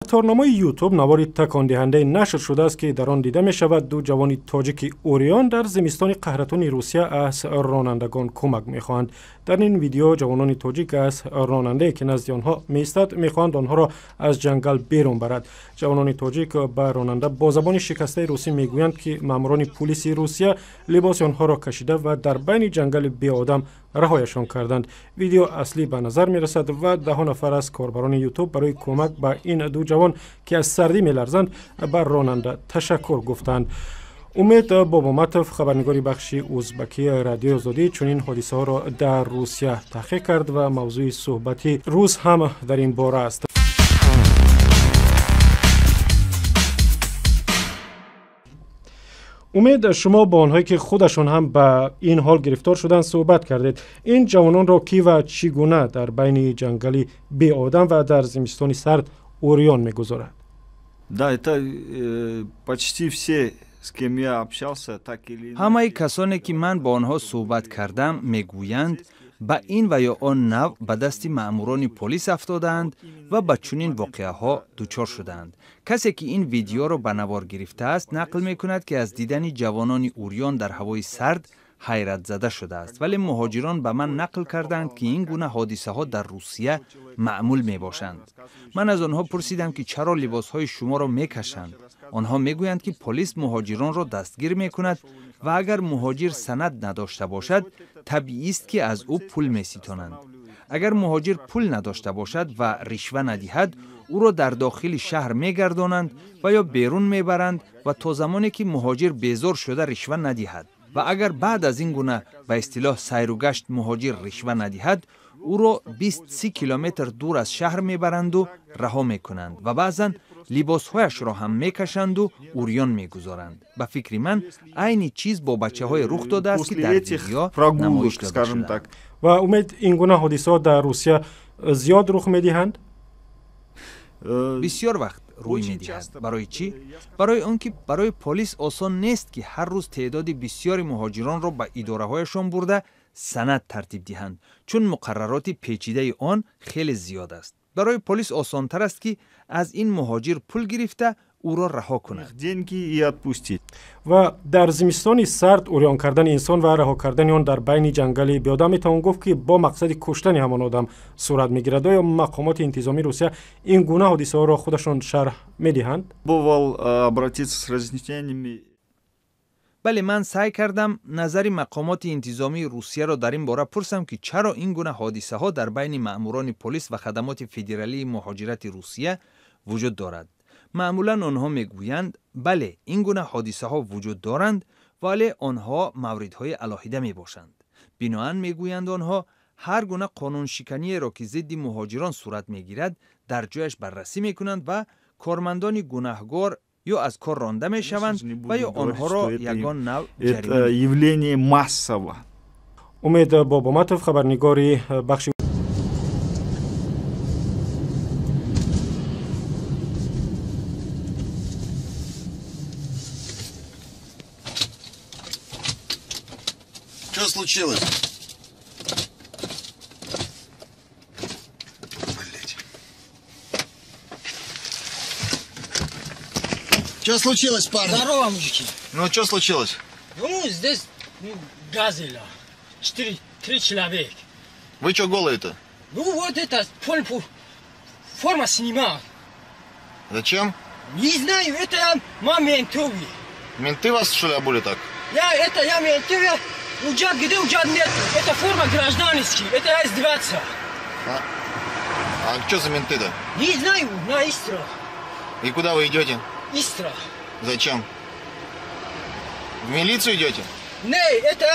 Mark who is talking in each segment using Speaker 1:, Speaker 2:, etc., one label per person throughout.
Speaker 1: Торнамои Ютуб навори такондиҳандаи нашр шудааст, ки дар он дида мешавад, ду ҷавони тоҷики уриён дар зимистони қаҳратони Русия аз ронандагон кӯмак мехоҳанд. Дар ин видео ҷавонони тоҷик аз ронандае, ки назди онҳо меистад, мехоҳанд онҳоро аз ҷангал берун барад. Ҷавонони тоҷик ба ронанда бо забони шикастаи русӣ мегӯянд, ки маъмурони пулиси Русия либоси онҳоро кашида ва дар байни ҷангали беодам раҳояшон карданд. Видео аслӣ ба назар мерасад ва даҳо нафар аз корбарони Ютуб барои кӯмак ба ин ду ҷавон, ки аз сардӣ меларзанд, ба ронанда ташаккур гуфтанд. Умед Бобоматов, хабарнигори бахши узбакии Радиои Озодӣ, чунин ҳодисаҳоро дар Русия таҳқиқ кард ва мавзӯи суҳбати рӯз ҳам дар ин бора аст. Умед, шумо бо онҳое, ки худашон ҳам ба ин ҳол гирифтор шуданд, суҳбат кардед. Ин ҷавононро кӣ ва чӣ гуна дар байни ҷангали беодам ва дар зимистони сард уриён мегузорад?
Speaker 2: Да, это почти все, с кем я общался, так или иначе.
Speaker 3: Ҳамаи касоне, ки ман бо онҳо суҳбат кардам, мегӯянд, ба ин ва ё он навъ ба дасти маъмурони полис афтодаанд ва ба чунин воқеаҳо дучор шудаанд. Касе, ки ин видеоро ба навор гирифтааст, нақл мекунад, ки аз дидани ҷавонони урён дар ҳавои сард ҳайратзада шудааст, вале муҳоҷирон ба ман нақл карданд, ки ин гуна ҳодисаҳо дар Русия маъмул мебошанд. Ман аз онҳо пурсидам, ки чаро либосҳои шуморо мекашанд. Онҳо мегӯянд, ки полис муҳоҷиронро дастгир мекунад ва агар муҳоҷир санад надошта бошад, табиист, ки аз ӯ пул меситонанд. Агар муҳоҷир пул надошта бошад ва ришва надиҳад, ӯро дар дохили шаҳр мегардонанд ва ё берун мебаранд ва то замоне ки муҳоҷир безор шуда ришва надиҳад. Ва агар баъд аз ин гуна, ба истилоҳ, сайругашт муҳоҷир ришва надиҳад, ӯро 20-30 километр дур аз шаҳр мебаранду раҳо мекунанд ва баъзан либосҳояшро ҳам мекашанду урён мегузоранд. Ба фикри ман, айни чиз бо бачаҳое рух додааст, ки дар видео намоиш дода шудаанд.
Speaker 1: Ва, Умед, ин гуна ҳодисаҳо дар Русия зиёд рух медиҳанд?
Speaker 3: Бисёр вақт рӯй медиҳад. Барои чӣ? Барои он ки барои полис осон нест, ки ҳар рӯз теъдоди бисёри муҳоҷиронро ба идораҳояшон бурда санад тартиб диҳанд, чун муқаррароти печидаи он хеле зиёд аст. Барои полис осонтар аст, ки аз ин муҳоҷир пул гирифта, ӯро раҳо кунад.
Speaker 2: Деньги и отпустить.
Speaker 1: Ва дар зимистони сард урён кардани инсон ва раҳо кардани он дар байни ҷангали беодам, метавон гуфт, ки бо мақсади куштани ҳамон одам сурат мегирад. Оё мақомоти интизомии Русия ин гуна ҳодисаҳоро худашон шарҳ медиҳанд?
Speaker 2: Пробовал обратиться с разъяснениями.
Speaker 3: Бале, ман саъй кардам назари мақомоти интизомии Русияро дар ин бора пурсам, ки чаро ин гуна ҳодисаҳо дар байни маъмурони полис ва хадамоти федералии муҳоҷирати Русия вуҷуд дорад. Маъмулан онҳо мегӯянд, бале, ин гуна ҳодисаҳо вуҷуд доранд, вале онҳо мавридҳои алоҳида мебошанд. Биноан, мегӯянд онҳо, ҳар гуна қонуншиканиеро, ки зидди муҳоҷирон сурат мегирад, дар ҷояш баррасӣ мекунанд ва кормандони гунаҳгор ё аз кор ронда мешаванд ва ё онҳоро ягон навъ
Speaker 2: Это явление массово.
Speaker 1: Умед Бобоматов, хабарнигори бахши
Speaker 4: Что случилось? Блять. Что случилось, парни?
Speaker 5: Здорово, мужики.
Speaker 4: Ну, что случилось?
Speaker 5: Ну, здесь, ну, газеля. Четыре, три человека.
Speaker 4: Вы что голые-то?
Speaker 5: Ну, вот это форма снимал.
Speaker 4: Зачем?
Speaker 5: Не знаю, это я ментовый.
Speaker 4: Менты вас, что ли, обули так?
Speaker 5: Я, это я ментовый. Уджат, где уджат нет. Это форма гражданский. Это я издеваться.
Speaker 4: А что за менты-то?
Speaker 5: Не знаю, на Истра.
Speaker 4: И куда вы идете?
Speaker 5: Истра.
Speaker 4: Зачем? В милицию идете?
Speaker 5: Не, это...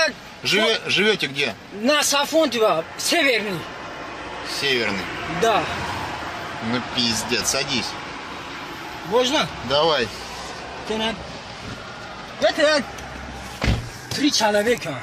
Speaker 4: Живете где?
Speaker 5: На Сафонтово, Северный.
Speaker 4: Северный?
Speaker 5: Да.
Speaker 4: Ну пиздец, садись.
Speaker 5: Можно?
Speaker 4: Давай.
Speaker 5: Это три человека.